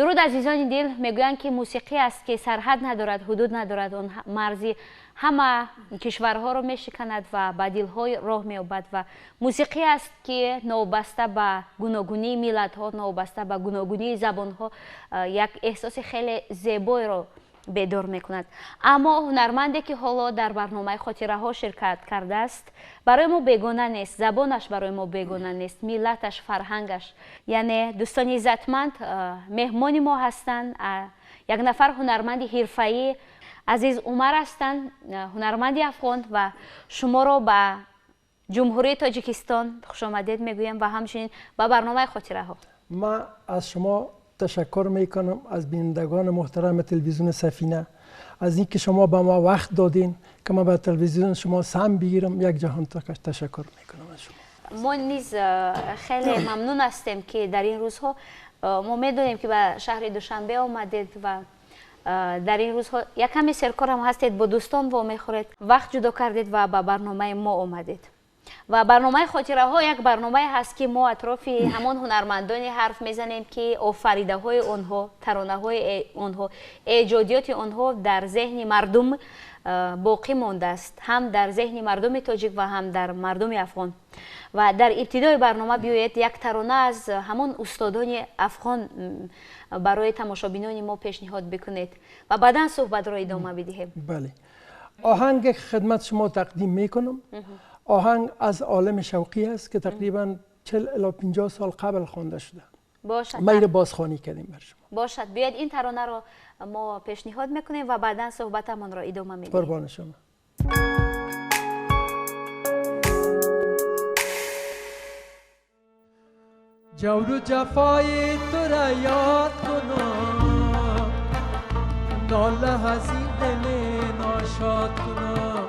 Дуруд азизони дил, мегӯянд ки мусиқӣ аст ки сарҳад надорад, ҳудуд надорад, он марзи ҳама кишварҳоро мешиканад ва ба дилҳо роҳ меёбад ва мусиқӣ аст ки новобаста ба гуногунии миллатҳо, новобаста ба гуногунии забонҳо як эҳсоси хеле зебоеро бедор мекунад. Аммо ҳунарманде ки ҳоло дар барномаи хотираҳо ширкат кардааст, барои мо бегона нест, забонаш барои мо бегона нест, миллаташ, фарҳангаш. Яъне дӯстони иззатманд, меҳмони мо ҳастанд як нафар ҳунарманди ҳирфаӣ, Азиз Умар ҳастанд, ҳунарманди афғон, ва шуморо ба Ҷумҳурии Тоҷикистон хушомадед мегӯям ва ҳамчунин ба барномаи хотираҳо. Ман аз шумо ташаккур мекунам, аз бинандагони муҳтарами телевизиони Сафина, аз инки шумо ба мо вақт додин ки ман ба телевизиони шумо сам бигирам. Як ҷаҳон ташаккур мекунам аз шумо. Мо низ хеле мамнун ҳастем ки дар ин рӯзҳо мо медонем ки ба шаҳри Душанбе омадед ва дар ин рӯзҳо як каме серкор ҳам ҳастед, бо дӯстон вомехӯред, вақт ҷудо кардед ва ба барномаи мо омадед. Ва барномаи хотираҳо як барномае ҳаст ки мо атрофи ҳамон ҳунармандоне ҳарф мезанем ки офаридаҳои онҳо, таронаҳои онҳо, эҷодиёти онҳо дар зеҳни мардум боқӣ мондааст, ҳам дар зеҳни мардуми тоҷик ва ҳам дар мардуми афғон. Ва дар ибтидои барнома биёед як тарона аз ҳамон устодони афғон барои тамошобинони мо пешниҳод бикунед ва баъдан суҳбатро идома бидиҳем. Бале, оҳанге хидмат шумо тақдим мекунам, оҳанг аз олами шавқӣ аст ки тақрибан 40 الی 50 сол қабл хонда шуда. Бошад. Ма инро бозхонӣ кардем бар шумо. Бошад, биёед ин таронаро мо пешниҳод мекунем ва баъдан суҳбатамонро идома медиҳем. Қурбони шумо. جور و جفای تو را یاد کنم، ناله از این دل ناشاد کنم،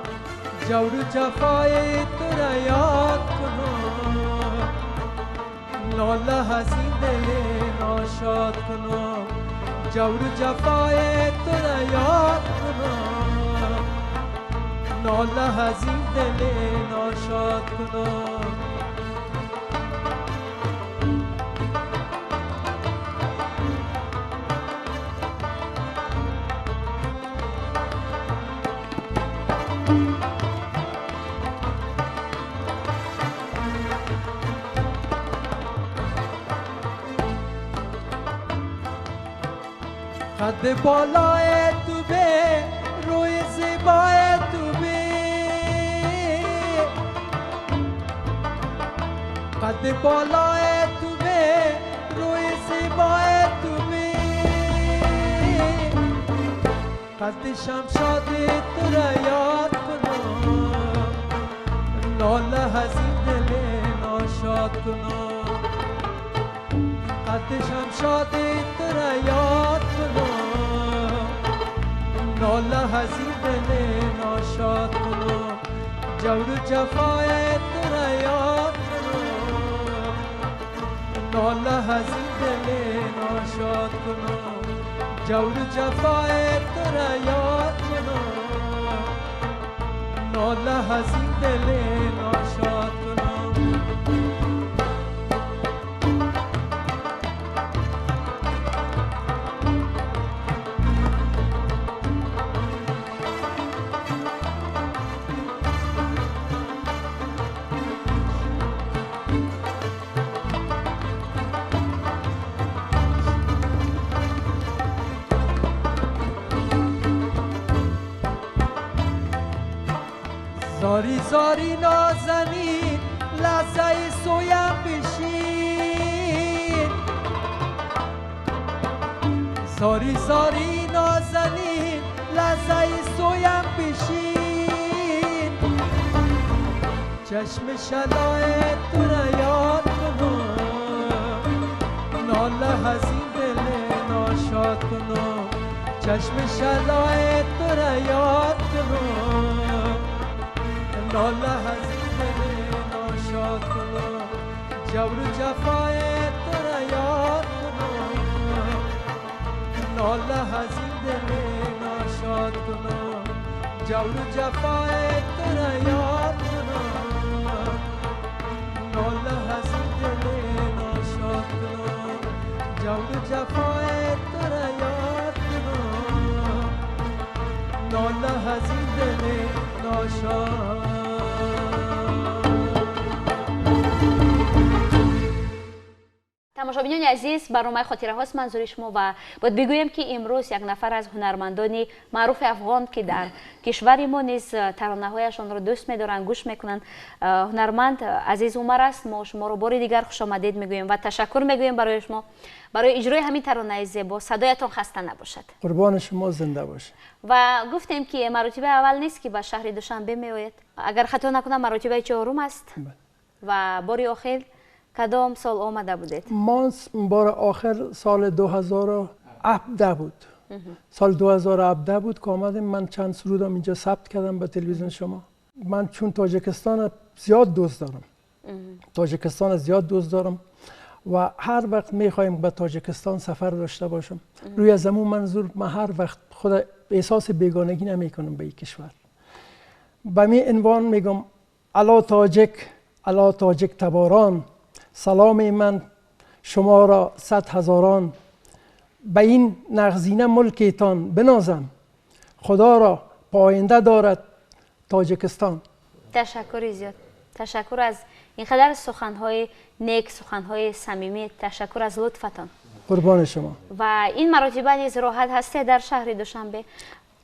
جور و جفای تو را یاد کنم، ناله از این دل ناشاد کنم، جور و جفای تو را یاد کنم، ناله از این دل ناشاد کنم. قد بالای تو به روی زیبای تو به، قد بالای تو به روی زیبای تو به، قد شمشاد تو را یاد کنم، ناله از این دل ناشاد کنم، قد شمشاد تو را یاد کنم، ناله از این دل ناشاد کنم، جور و جفای تو را یاد کنم، ناله از این دل ناشاد کنم، جور و جفای تو را یاد کنم، ناله از این دل ناشاد کنم. زاری زاری نازنین لحظه سویم بشین، زاری زاری نازنین لحظه سویم بشین، چشم شلای تو را یاد کنم، ناله از این دل ناشاد کنم، چشم شلای تو را یاد کنم، ناله از این دل ناشاد کنم، جور و جفای تو را یاد کنم، ناله از این دل ناشاد کنم، جور و جفای تو را یاد کنم، ناله از این دل ناشاد کنم، جور جفای تو را یاد کنم، ناله از این دل ناشاد. Тамошобинони азиз, барномаи хотираҳост манзури шумо ва бояд бигӯем, ки имрӯз як нафар аз ҳунармандони маъруфи афғон, ки дар кишвари мо низ таронаҳояшонро дӯст медоранд, гӯш мекунанд, ҳунарманд Азиз Умар аст. Мо шуморо бори дигар хушомадед мегӯем ва ташаккур мегӯем барои шумо барои иҷрои ҳамин таронаи зебо. Садоятон хаста набошад. Қурбони шумо, зинда бошед. Ва гуфтем, ки маротибаи аввал нест, ки ба шаҳри Душанбе меояд. Агар хато накунам, маротибаи чорум аст. Ва бори охир кадом сол омада будед? Мо бори охир соли 2017 буд. Соли 2017 буд, ки омадем. Ман чанд сурудам инҷа сабт кардам ба телевизион шумо. Ман чун Тоҷикистон зиёд дӯст дорам, Тоҷикистон зиёд дӯст дорам ва ҳар вақт мехоҳем ба Тоҷикистон сафар дошта бошам. Рӯи аз ҳамун манзур ман ҳар вақт худ эҳсоси бегонагӣ намекунам ба ин кишвар. Ба ми унвон мегӯм: ало тоҷик, ало тоҷик таборон, саломи ман шуморо сад ҳазорон, ба ин нағзина мулкетон бинозам, худоро поинда дорад Тоҷикистон. Ташаккури зиёд. Ташаккур аз ин қадар суханҳои нек, суханҳои самимӣ. Ташаккур аз лутфатон. Қурбони шумо. Ва ин маротиба низ роҳат ҳастед дар шаҳри Душанбе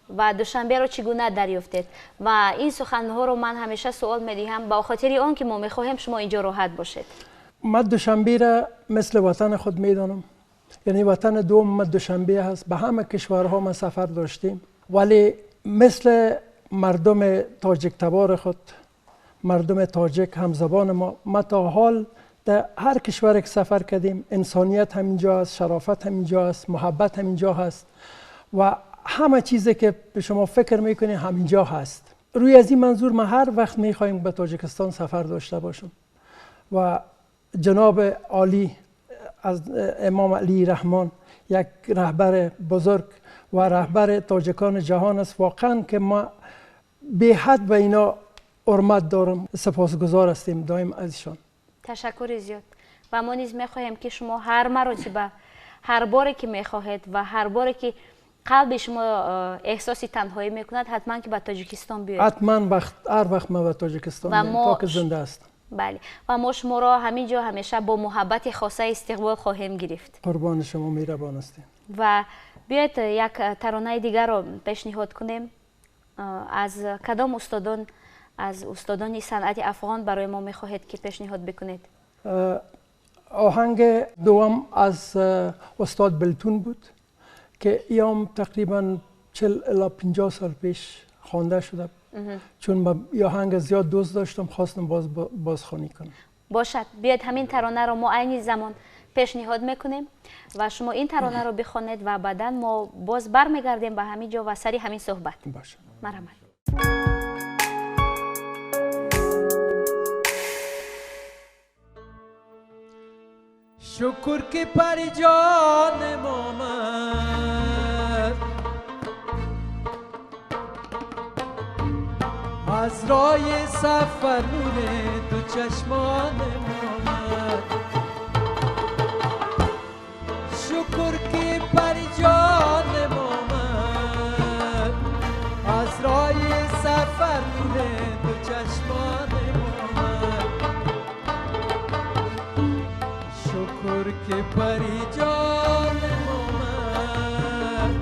ва Душанберо чӣ гуна дарёфтед? Ва ин суханҳоро ман ҳамеша суол медиҳам ба хотири он, ки мо мехоҳем шумо инҷо роҳат бошед. Ман Душанберо мисли ватани худ медонам. Яъне ватани дуюм ман Душанбе ҳаст. Ба ҳама кишварҳо ман сафар доштем, вале мисли мардуми тоҷиктабори худ, мардуми тоҷик ҳамзабони мо, ма то ҳол дар ҳар кишваре ки сафар кардем, инсоният ҳаминҷо аст, шарофат ҳаминҷо аст, муҳаббат ҳаминҷо ҳаст ва ҳама чизе ки шумо фикр мекунед ҳаминҷо ҳаст. Рӯи аз ин манзур ман ҳар вақт мехоҳем ба Тоҷикистон сафар дошта бошам ва ҷаноби олӣ аз Имом Алӣ Раҳмон як раҳбари бузург ва раҳбари тоҷикони ҷаҳон аст. Воқеан ки ма беҳад ба ино ҳурмат дорам, сипосгузор ҳастем доим аз ишон. Ташаккури зиёд. Ва мо низ мехоҳем, ки шумо ҳар маротиба, ҳар боре ки мехоҳед ва ҳар боре ки қалби шумо эҳсоси танҳоӣ мекунад, ҳатман ки ба Тоҷикистон биёед. Ҳатман, ҳар вақт ман ба Тоҷикистон меоям, то ки зинда ҳастам. Бале, ва мо шуморо ҳамин ҷо ҳамеша бо муҳаббати хоса истиқбол хоҳем гирифт. Қурбони шумо, меҳрабон ҳастем. Ва биёед як таронаи дигарро пешниҳод кунем. Аз кадом устодон, аз устодони санъати афғон барои мо мехоҳед, ки пешниҳод бикунед? Оҳанги дуввум аз устод Белтун буд, ки иам тақрибан 40 ила 50 сол пеш хонда шуда. Чун ба оҳанг зиёд дӯст доштам, хостам бозхонӣ кунам. Бошад, биёед ҳамин таронаро мо айни замон пешниҳод мекунем ва шумо ин таронаро бихонед ва баъдан мо боз бармегардем ба ҳамин ҷо ва сари ҳамин суҳбат. Бошад. Марҳамат. Шукр, ки пари ҷонам омад, аз роҳи сафар нури ду чашмонам омад. Шукр, ки пари ҷонам омад, аз роҳи сафар нури ду чашмонам омад. Шукр, ки пари ҷонам омад,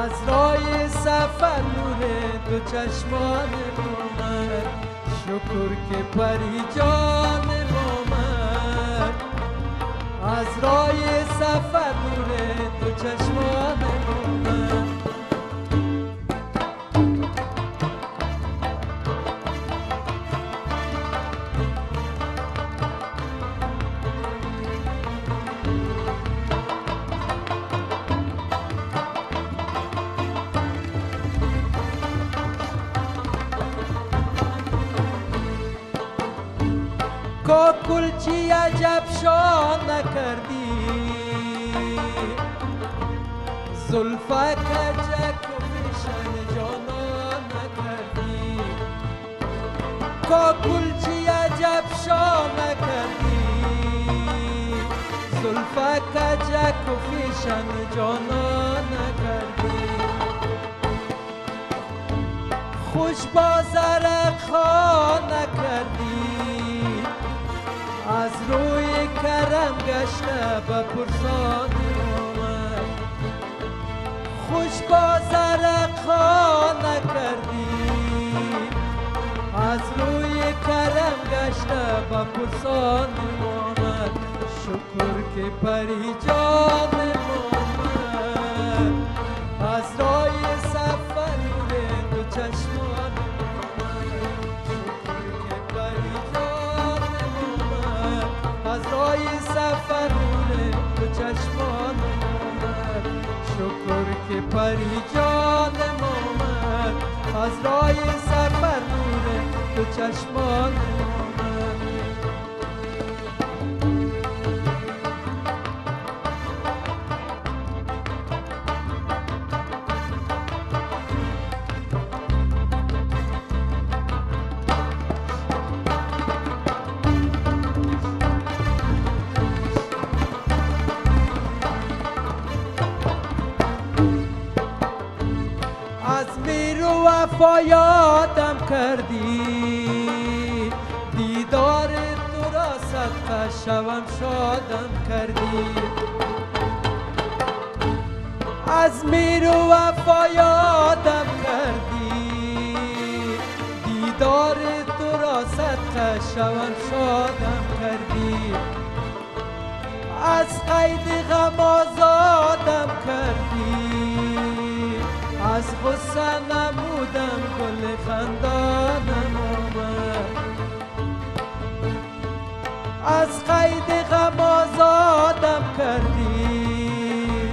аз роҳи сафар нури ду чашмонам омад. Шукр, ки пари ҷонам омад, аз роҳи сафар нури ду чашмонам омад. کاکل چی عجب شان نکردی، زلفک کجک و فشن جانان نکردی. کاکل چی عجب شان نکردی، زلف کجک و فیشن جانا نکردی. خوش با زرق خانه کردی، از روی کرم گشته به پرسان آمد. خوش با زرق خانه کردی، از روی کرم گشته به پرسان آمد. شکر که پری جان آمد، از رای سفر دو چشمان آمد. شکر که پری جان آمد، از رای سفر دو چشمان آمد. شکر که پری جان آمد، از رای سفر دو چشمان آمد. از میر و وفا یادم کردی، دیدار تو را صدقه شوم شادم کردی. از میر و وفا یادم کردی، دیدار تو را صدقه شوم شادم کردی. از قید غم آزادم کردی، از غصه نمودم گل خندانم آمد. از قید غم آزادم کردی،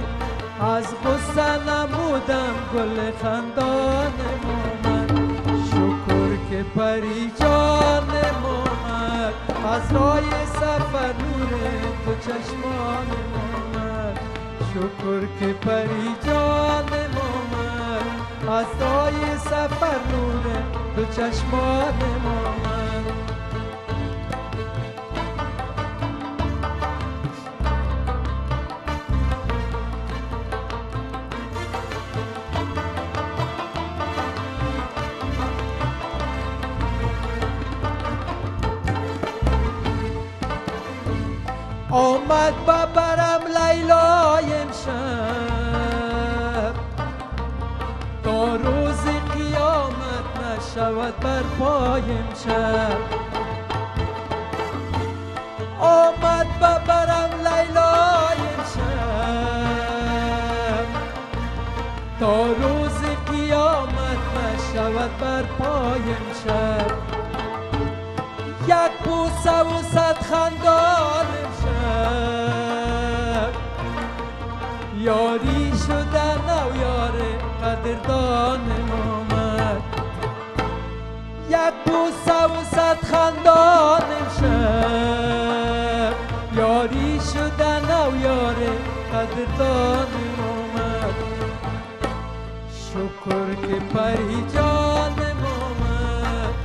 از غصه نمودم گل خندانم آمد. شکر که پری جانم آمد، از رای سفر نور تو چشمانم آمد. شکر که پری جانم آمد، از رای سفر نور دو چشمانم آمد. آمد ببرم لیلای امشب، تا روز قیامت نشود بر پای امشب. آمد ببرم لیلای امشب، تا روز قیامت نشود بر پای امشب. یک بوسه و صد خندان امشب، یاری شده نو یار قدردانم آمد. یک بوسه و صد خندان امشب، یاری شده نو یار قدردانم آمد. شکر که پری جانم آمد،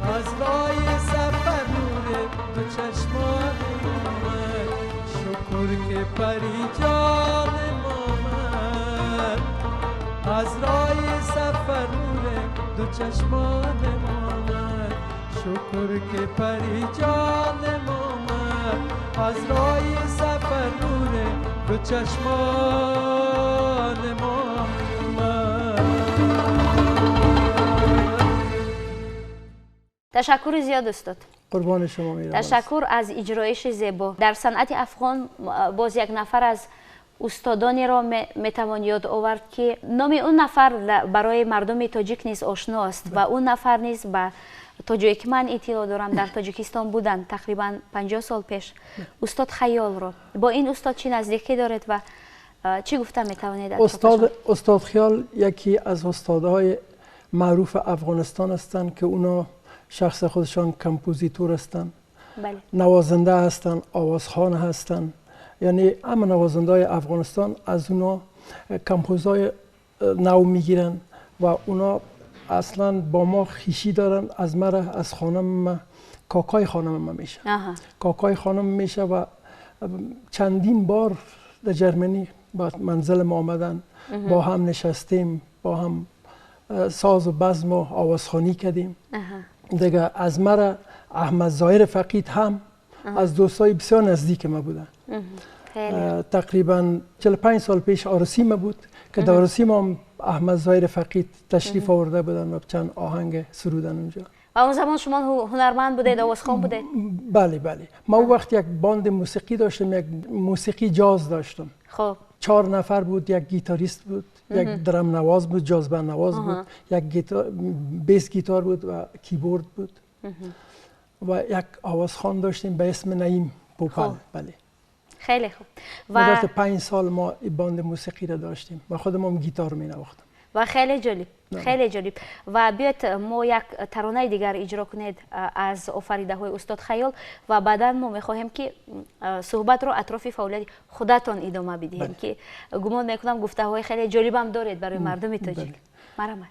از رای سفر نور دو چشمانم آمد. شکر که پری جانم آمد، از رای سفر نور دو چشمانم آمد. شکر که پری جانم آمد، از رای سفر نور دو چشمانم آمد. تشکر زیاد استاد. قربان شما میرم. تشکر از اجرایش زیبا. در صنعت افغان باز یک نفر از استادانی را میتوان یاد آورد که نام اون نفر برای مردم تاجیک نیز آشنا است و اون نفر نیز به تا جایی که من اطلاع دارم در تاجیکستان بودند تقریبا 50 سال پیش. استاد خیال را با این استاد چی نزدیکی دارد و چی گفته میتوانید؟ استاد خیال یکی از استادهای معروف افغانستان هستند که اونا شخص خودشان کمپوزیتور هستند، بله، نوازنده هستند، آوازخوان هستند. یعنی همه نوازنده های افغانستان از اونا کمپوزهای نو میگیرن و اونا اصلا با ما خیشی دارن. از مرا از خانم ما، کاکای خانم ما میشه. کاکای خانم میشه و چندین بار در جرمنی با منزل ما آمدن، با هم نشستیم، با هم ساز و بزم و آوازخوانی کردیم. دیگه از مرا احمد ظاهر فقید هم از دوستای بسیار نزدیک ما بودن. تقریبا 45 سال پیش عروسی ما بود که در عروسی ما احمد ظاهر فقید تشریف آورده بودن و چند آهنگ سرودن اونجا. و اون زمان شما هنرمند بودید، آوازخوان بودید؟ بله بله، ما اون وقت یک باند موسیقی داشتم، یک موسیقی جاز داشتم. خب 4 نفر بود، یک گیتاریست بود، یک درم نواز بود، جاز بند نواز بود، یک گیتار، bass گیتار بود و کیبورد بود و یک آوازخوان داشتیم به اسم نعیم پوپل. بله خیلی خوب. و مدت 5 سال ما باند موسیقی را داشتیم و خودم هم گیتار می نواختم. و خیلی جالب، خیلی جالب. و بیاید ما یک ترانه دیگر اجرا کنید از آفریده های استاد خیال و بعدا ما میخواهیم که صحبت رو اطراف فعالیت خودتان ادامه بدهیم که گمان میکنم گفته های خیلی جالب هم دارید برای مردم تاجیک. مرحمت.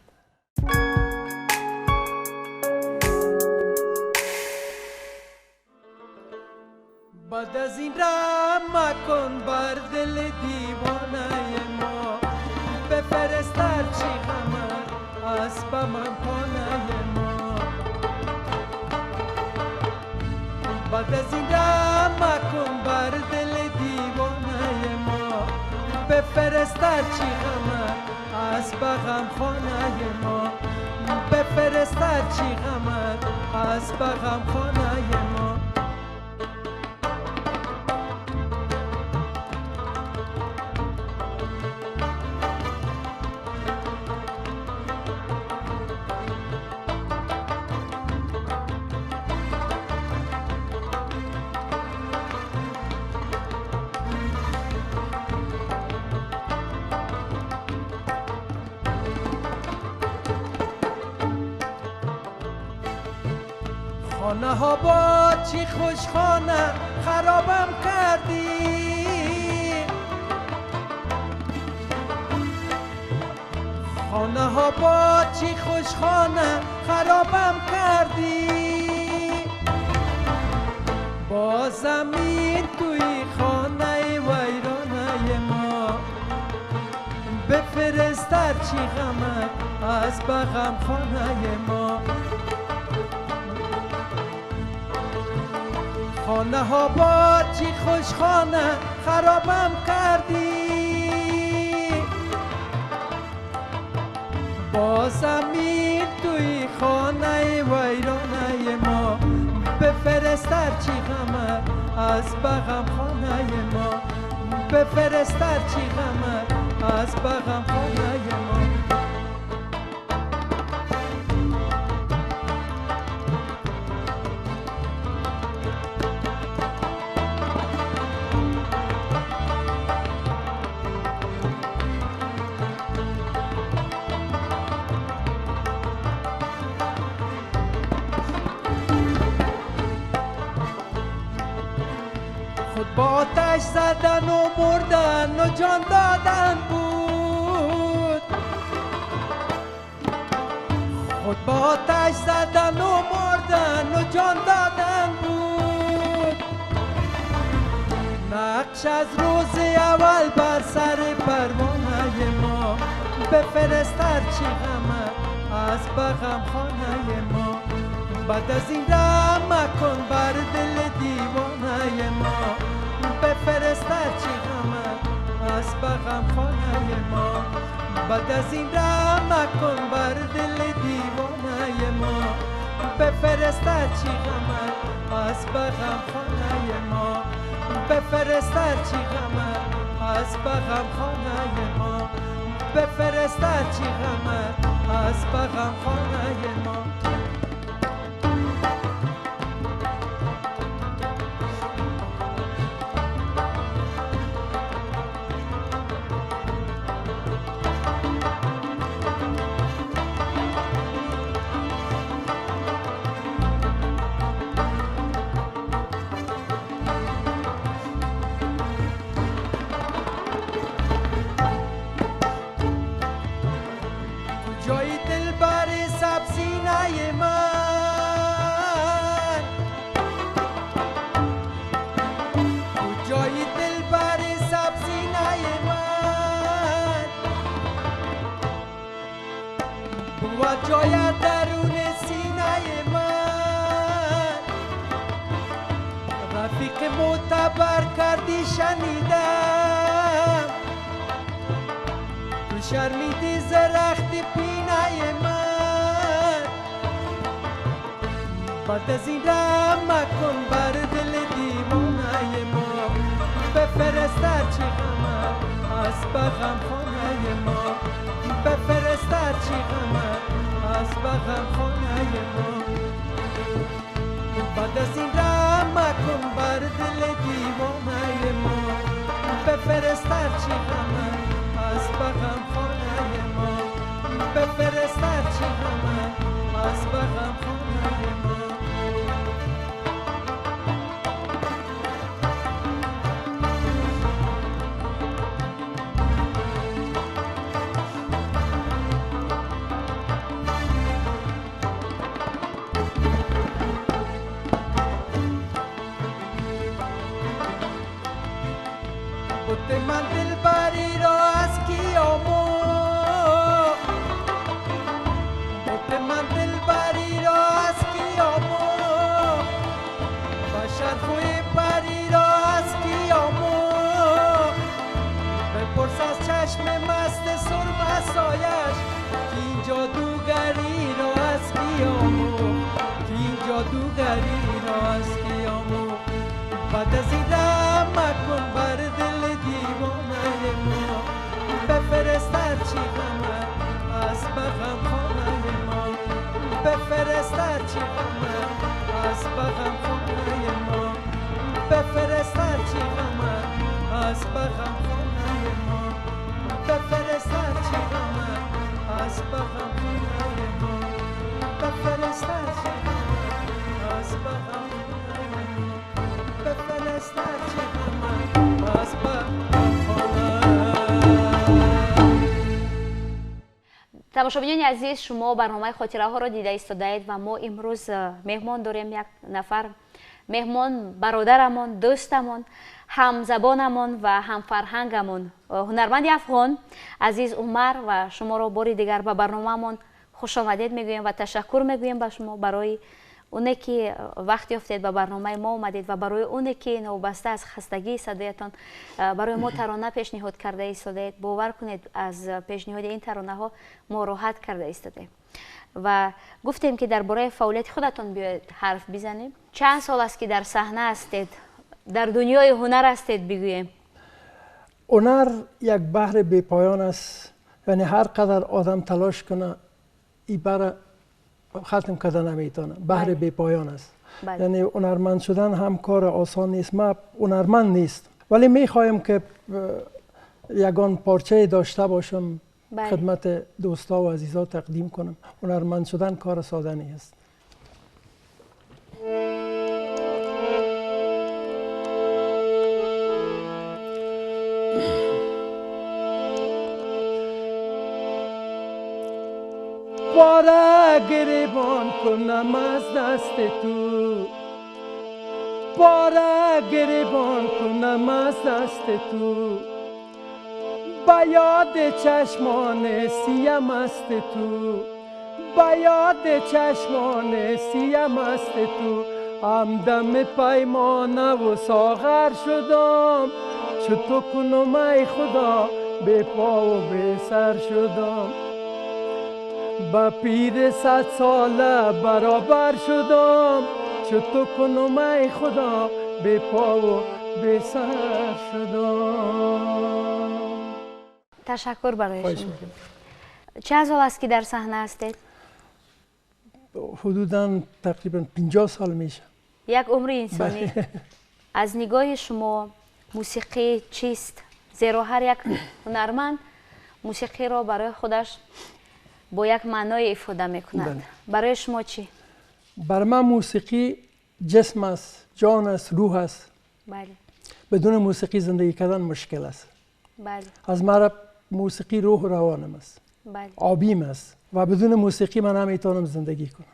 بعد از این رحم مکن بر دل دیوانه ما، بفرست هرچی غمت از به من خانه ما. بعد از این رحم مکن بر دل دیوانه ما، بفرست هرچی غمت از به غم خانه ما، بفرست هرچی غمت از به غم خانه ما. خانه ها با چی خوش خانه خرابم کردی، خانه ها با چی خوش خانه خرابم کردی، با زمین توی خانه ویرانه ما، بفرست هرچی غمت از به غم خانه ما. خانه ها با چی خوش خانه خرابم کردی، با زمین توی خانه ویرانه ما، بفرست هرچی غمت از به غم خانه ما، بفرست هرچی غمت از به غم خانه ما. با آتش زدن و مردن و جان دادن بود، خود با آتش زدن و مردن و جان دادن بود، نقش از روز اول بر سر پروانه ما، بفرست هرچی غمت از به غم خانه ما. بعد از این رحم مکن بر دل دیوانه ما، بفرست هرچی غمت از به غم خانه ما. بعد از این رحم مکن بر دل دیوانه ما، بفرست هرچی غمت از به غم خانه ما، بفرست هرچی غمت از به غم خانه ما، بفرست هرچی غمت از به غم خانه ما. جای دلبر سبزینه جای درون سینه من. رفیق معتبر کردی شنیدم، تو شرمیدی ز رخت پینه من. بعد از این رحم مکن بر دل دیوانه ما، بفرست هرچی غمت از بغم خانه ما، بفرست هرچی غمت از بغم خانه ما. بعد از این رحم مکن بر دل دیوانه ما، بفرست هرچی غمت از بغم خانه ما، بفرست هرچی غمت از بغم خانه ما. من دلبری را از کی آموخت، بت من دلبری را از کی آموخت، بشر خوی پری را از کی آموخت. بپرس از چشم مست سرمه سایش که این جادوگری را از کی آموخت، که این جادوگری را از کی آموخت. بعد از این رحم مکن بر دل دیوانه ما، بفرست هرچی غمت از بغم خانه ما، بفرست هرچی غمت از بغم خانه ما، بفرست هرچی غمت از بغم خانه ما، بفرست هرچی غمت از بغم خانه ما، بفرست هرچی غمت از بغم خانه ما، بفرست هرچی غمت از بغم خانه. тамошобинони азиз, шумо барномаи хотираҳоро дида истодаед ва мо имрӯз меҳмон дорем. Як нафар меҳмон, бародарамон, дӯстамон, ҳамзабонамон ва ҳамфарҳангамон, ҳунарманди афғон Азиз Умар, ва шуморо бори дигар ба барномаамон хушомадед мегӯем ва ташаккур мегӯем ба шумо барои оне ки вақт ёфтед ба барномаи мо омадед ва барои оне ки новобаста аз хастагии садоятон барои мо тарона пешниҳод карда истодаед. Бовар кунед, аз пешниҳоди ин таронаҳо мо роҳат карда истодаем. Ва гуфтем ки дар бораи фаъолияти худатон биёед ҳарф бизанем. Чанд сол аст ки дар саҳна ҳастед, дар дунёи ҳунар ҳастед, бигӯем? ҳунар як баҳри бепоён аст, яъне ҳар қадар одам талош кунад ин баҳра хатм карда наметавонад. Баҳри бепоён аст. Яъне ҳунарманд шудан ҳам кор осон нест. Ман ҳунарманд нест, вале мехоҳам ки ягон порчае дошта бошам, хидмат дӯстҳо ва азизо тақдим кунам. Ҳунарманд шудан кор сода нест. پاره گریبان کنم از دست تو، پاره گریبان کنم از دست تو، با یاد چشمان سیه مست تو، با یاد چشمان سیه مست تو، همدم پیمانه و ساغر شدم، چطور کنم ای خدا بی پا و بی سر شدم، با پیر 100 ساله برابر شدم، چطور کنم ای خدا بی پا و بی سر شدم. تشکر برای شما. چند سال است که در صحنه هستید؟ حدوداً تقریباً 50 سال میشه. یک عمر انسانی. از نگاه شما موسیقی چیست؟ زیرا هر یک هنرمند موسیقی را برای خودش با یک معنای افاده میکند. برای شما چی؟ برای من موسیقی جسم است، جان است، روح است. بله. بدون موسیقی زندگی کردن مشکل است. بله. از مرا موسیقی روح و روانم است. بله. آبیم است و بدون موسیقی من نمیتونم زندگی کنم.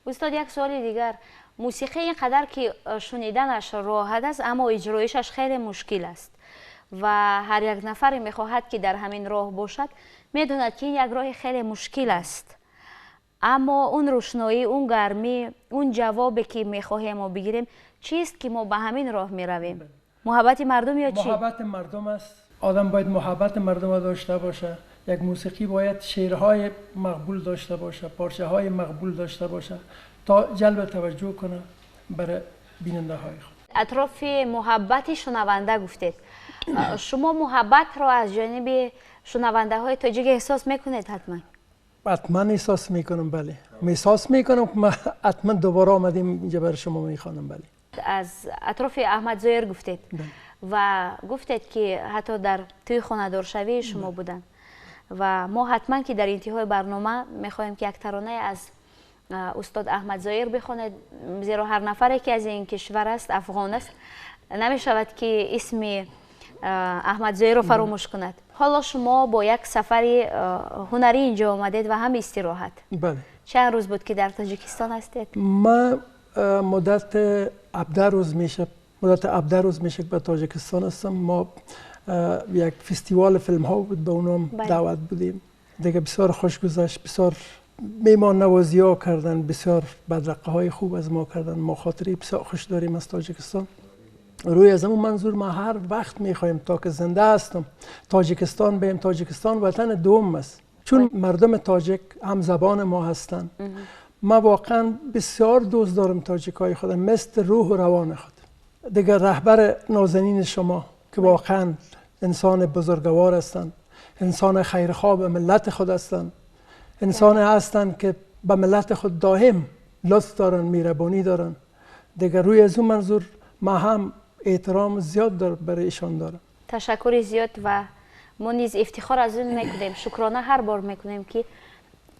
استاد یک سوال دیگر، موسیقی اینقدر که شنیدنش راحت است اما اجرایشش خیلی مشکل است و هر یک نفری میخواهد که در همین راه باشد میدوند که این یک راه خیلی مشکل است. Аммо он рӯшноӣ, он гармӣ, он ҷавобе ки мехоҳем мо бигирем чист ки мо ба ҳамин роҳ меравем? Муҳаббати мардум ё чӣ? Муҳаббати мардум аст. Одам бояд муҳаббати мардум дошта боша. Як мусиқӣ бояд шеърҳои мақбул дошта боша, порчаҳои мақбул дошта боша то ҷалб таваҷҷӯҳ кунад барои бинандаҳои худ. Атрофи муҳаббати шунаванда гуфтед. Шумо муҳаббатро аз ҷониби шунавандаҳои тоҷик эҳсос мекунед ҳатман? Ҳатман эҳсос мекунам, бале. Эҳсос мекунам ки ман ҳатман дубора омадем инҷа барои шумо мехонам, бале. Аз атрофи Аҳмад Зоир гуфтед ва гуфтед ки ҳатто дар тӯи хонадоршавии шумо буданд ва мо ҳатман ки дар интиҳои барнома мехоҳем ки як таронае аз устод Аҳмад Зоир бихонед, зеро ҳар нафаре ки аз ин кишвар аст, афғон аст, намешавад ки исми Аҳмад Зоирро фаромӯш кунад. Ҳоло шумо бо як сафари ҳунарӣ инҷо омадед ва ҳам истироҳат. Бале. Чанд рӯз буд ки дар Тоҷикистон ҳастед? Ман муддат 17 рӯз мешавад, муддат 17 рӯз мешавад ба Тоҷикистон ҳастам. Мо як фестивал филмҳо буд, ба онам даъват будем. Дига бисёр хуш гузашт, бисёр меҳмоннавозиҳо карданд, бисёр бадрақаҳои хуб аз мо карданд. Мо хотираи бисёр хуш дорем аз Тоҷикистон. Рӯи аз ҳамон манзур ман ҳар вақт мехоҳем то ки зинда ҳастам Тоҷикистон бием. Тоҷикистон ватани дуюм аст, чун мардуми тоҷик ҳам забони мо ҳастанд. Ман воқеан бисёр дӯст дорам тоҷикҳои худам, мисли рӯҳу равони худ. Дигар раҳбари нозанини шумо ки воқеан инсони бузургвор ҳастанд, инсони хайрхоҳ ба миллати худ ҳастанд, инсоне ҳастанд ки ба миллати худ доим лутф доранд, меҳрубонӣ доранд. Дигар рӯи аз он манзур ман ҳам эҳтиром зиёд барои эшон дорам. Ташаккури зиёд ва мо низ ифтихор аз он мекунем, шукрона ҳар бор мекунем ки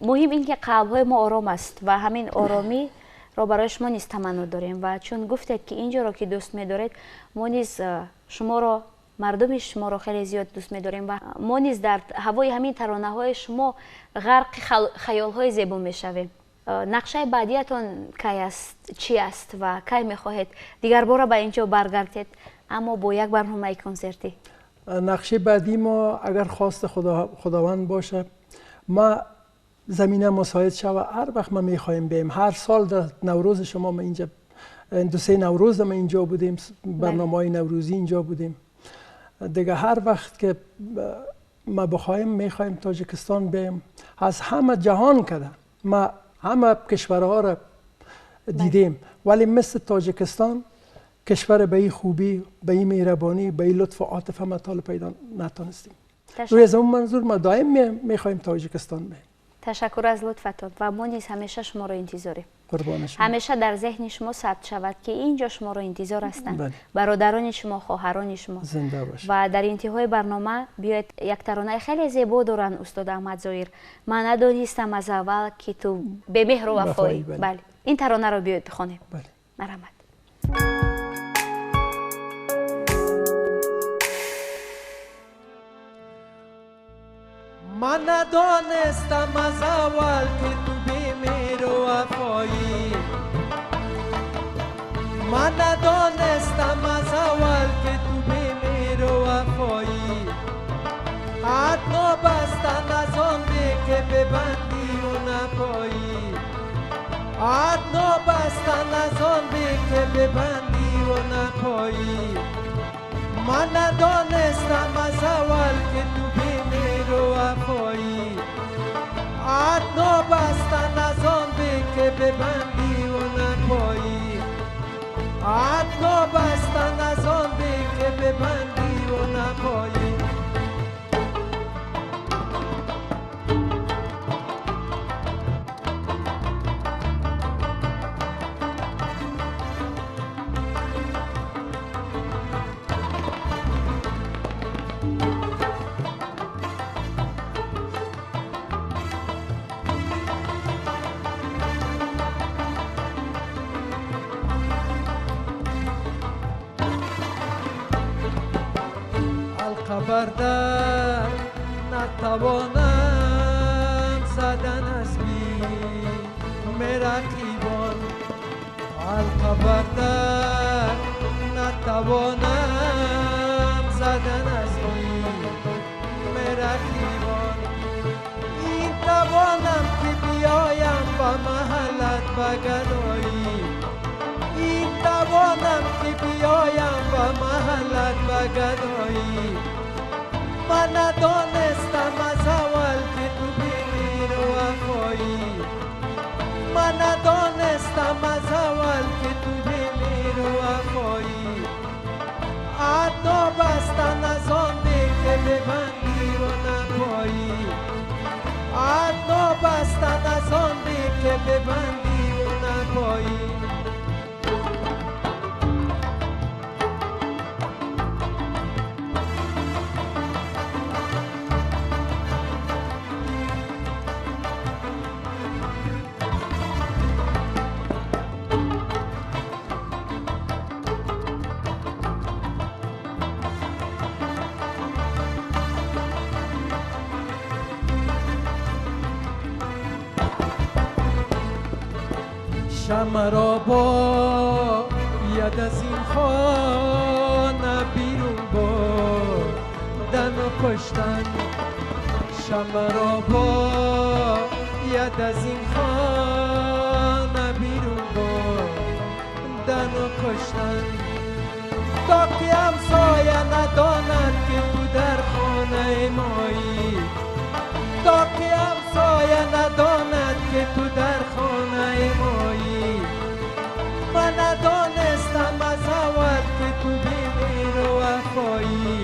муҳим ин ки қалбҳои мо ором аст ва ҳамин оромиро барои шумо низ таманно дорем. Ва чун гуфтед ки инҷоро ки дӯст медоред, мо низ шуморо, мардуми шуморо хеле зиёд дӯст медорем ва мо низ дар ҳавои ҳамин таронаҳои шумо ғарқи хаёлҳои зебо мешавем. Нақшаи баъдиятон кай аст, чӣ аст ва кай мехоҳед дигарбора ба инҷо баргардед, аммо бо як барномаи консертӣ? Нақшаи баъдии мо агар хости худованд бошад, ма замина мусоид шава, ҳар вақт ма мехоҳем бием. Ҳар сол дар Наврӯзи шумо ма инҷа, ду се Наврӯз ма инҷо будем, барномаҳои наврӯзӣ инҷо будем. Дигар ҳар вақт ки ма бихоҳем, мехоҳем Тоҷикистон бием. Аз ҳама ҷаҳон када ма ҳама кишварҳоро дидем, вале мисли Тоҷикистон кишвар ба ин хубӣ, ба ин меҳрубонӣ, ба ин лутфу عاطفه ما تا پیدا натонистем. рӯи аз он манзур ма доим мехоҳем Тоҷикистон бием. Ташаккур аз лутфатон ва мо низ ҳамеша шуморо интизорем. Қурбони шумо. Ҳамеша дар зеҳни шумо сабт шавад ки инҷо шуморо интизор ҳастанд, бародарони шумо, хоҳарони шумо. Зинда бошед. Ва дар интиҳои барнома биёед як таронаи хеле зебо доранд устод Аҳмад Зоир. Ман надонистам аз аввал ки ту бемеҳру вафоӣ. Бале, ин таронаро биёед бихонем. Марҳамат. Ман надонистам аз аввал ки ту бемеҳру вафоӣ, ман надонистам аз аввал ки ту бемеҳру вафоӣ. Ҳад нобастан аз он бе ки бибандию напоӣ, ҳад нобастан аз он бе ки бибандию напоӣ. Ман надонистам аз аввал ки ту бемеҳру вафоӣ, ҳад нобастан аз он бе ки бибандию напоӣ, ҳад нобастан аз он бе ки бибандию напоӣ. خبردار نتوانم زدن از بیم رقیبان، الخبردار نتوانم زدن از بیم رقیبان. این توانم که بیایم به گدایی. این توانم که بیایم به محلت به گدایی. من ندانستم از اول که تو بی مهر و وفایی. من ندانستم از اول که تو بی مهر و وفایی. عهد بستن از آن به که ببندی و نپایی. عهد بستن از آن به که ببندی و نپایی. شمع را باید از این خانه بیرون بردن و کشتن. شمع را باید از این خانه بیرون بردن و کشتن. تا که همسایه نداند که تو در خانه مایی. تا که همسایه نداند که تو در خانه مایی. من ندانستم از اول که تو بی مهر و وفایی.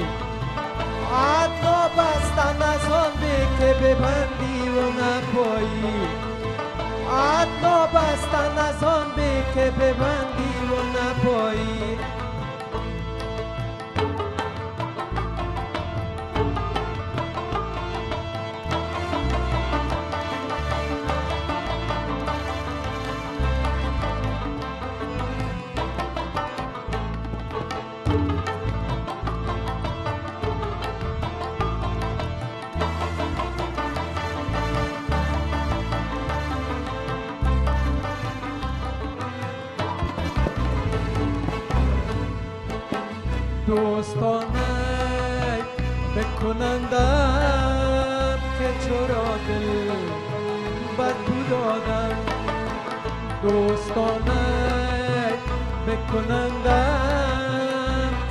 عهد نبستن از آن به که ببندی و نپایی. عهد نبستن از آن به که ببندی و نپایی. دوستانک بکنندم که چرا دل بد تو دادم. دوستانک بکنندم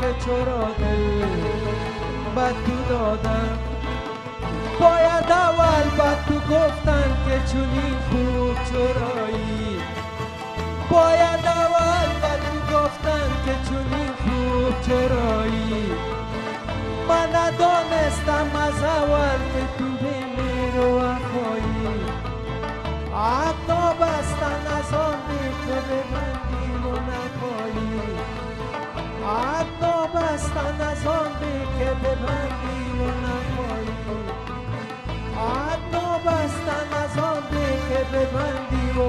که چرا دل بد تو دادم. باید اول بد تو گفتن که چنین خوب چرایی. باید اول بد تو گفتن که چنین خوب چرایی. من ندانستم از اول که تو بی مهر و وفایی. عهد نبستن از آن به که ببندی و نپایی. عهد نبستن از آن به که ببندی و نپایی. عهد نبستن از آن به که ببندی و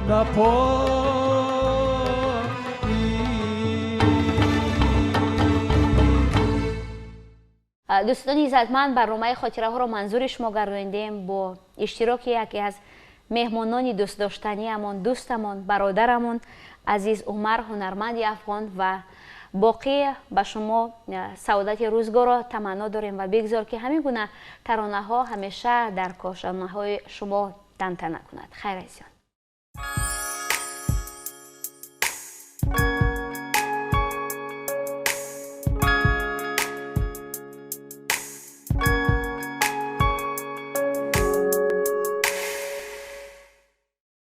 نپایی. Дӯстони иззатманд, барномаи хотираҳоро манзури шумо гардондем бо иштироки яке аз меҳмонони дӯстдоштаниамон, дӯстамон, бародарамон Азиз Умар, ҳунарманди афғон, ва боқӣ ба шумо саодати рӯзгорро таманно дорем ва бигзор ки ҳамин гуна таронаҳо ҳамеша дар кошонаҳои шумо тантана кунад. Хайр азизон.